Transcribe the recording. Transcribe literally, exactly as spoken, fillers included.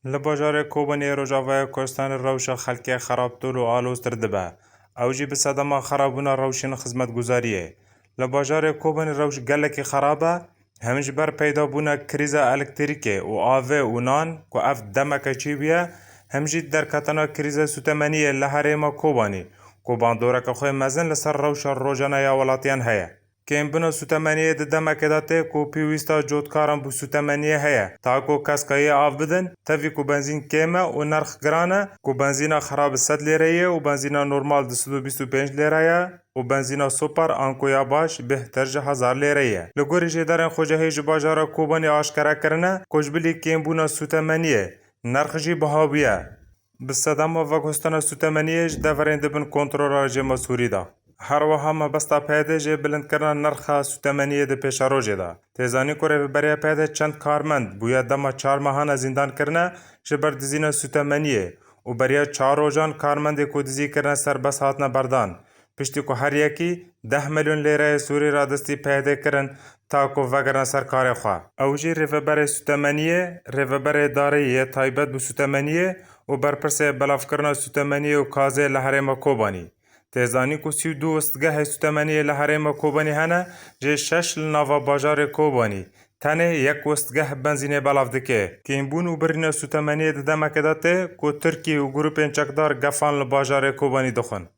Li bajarê Kobaniyê Rojavaya Kurdistanê rewşa xelkê xerabtir û aloztir dibe. Ew jî bi sedema xerabûna rewşên xizmetguzariyê. Li bajarê Kobanî rewş gelekî xerab e, hem ji ber peydabûna krîza elektrîkê û avê û nan ku ev demeke çêbûye, hem jî derketina krîza sûtemeniyê li herêma Kobanî ku bandoreke xwe mezin li ser rewşa rojane ya welatiyan heye. Kêmbûna sûtemeniyê di demekê de tê ku pêwîsta cotkaran bi sûtemeniyê heye, ta ku keskayiyê av bidin, tevî ku benzîn kêm e û nerx giran e, ku benzîna xera bi sed lêre ye û benzîna normal du sed û bîst û pênc lêre ye û benzîna super anku ya baş bêhtir ji hezar lêre ye. Li gorî jêdarên xwecihî ji bajara Kobanî aşkere kirine ku ji bilî kêmbûna sûtemeniyê, nerx jî biha bûye. Bi sedema veguhestina sûtemeniyê ji deverên dibin kontrola rejîma Sûrî de. Her wiha mebesta P Y D'ê jê bilindkirina nirxa sûtemeniyê di pêşerojê de. Tê zanîn ku rêveberiya P Y D'ê çend karmend bûye dema çar mehan e zîndan kirine ji ber dizîna sûtemeniyê û beriya çar rojan karmendê ku dizî kirine serbest hatine berdan. Piştî ku her yekî deh milyon lêreyê Sûrî radestî P Y D'ê kirin, ta ku vegirine ser karê xwe. Ew jî rêveberê sûtemeniyê, rêveberê darê yê taybet bi sûtemeniyê û berpirsê belavkirina sûtemeniyê û kazê li herêma Kobanî. Tê zanîn ku sî û du westgehê sûtemeniyê li herêma Kobanî hene, jê şeş li nava bajarê Kobanî. Tenê yek westgeh benzînê belav dike. Kêmbûn û birîna sûtemeniyê di demekê de tê ku Tirkî û grûpên çekdar gefan li bajarê Kobanî dixwin.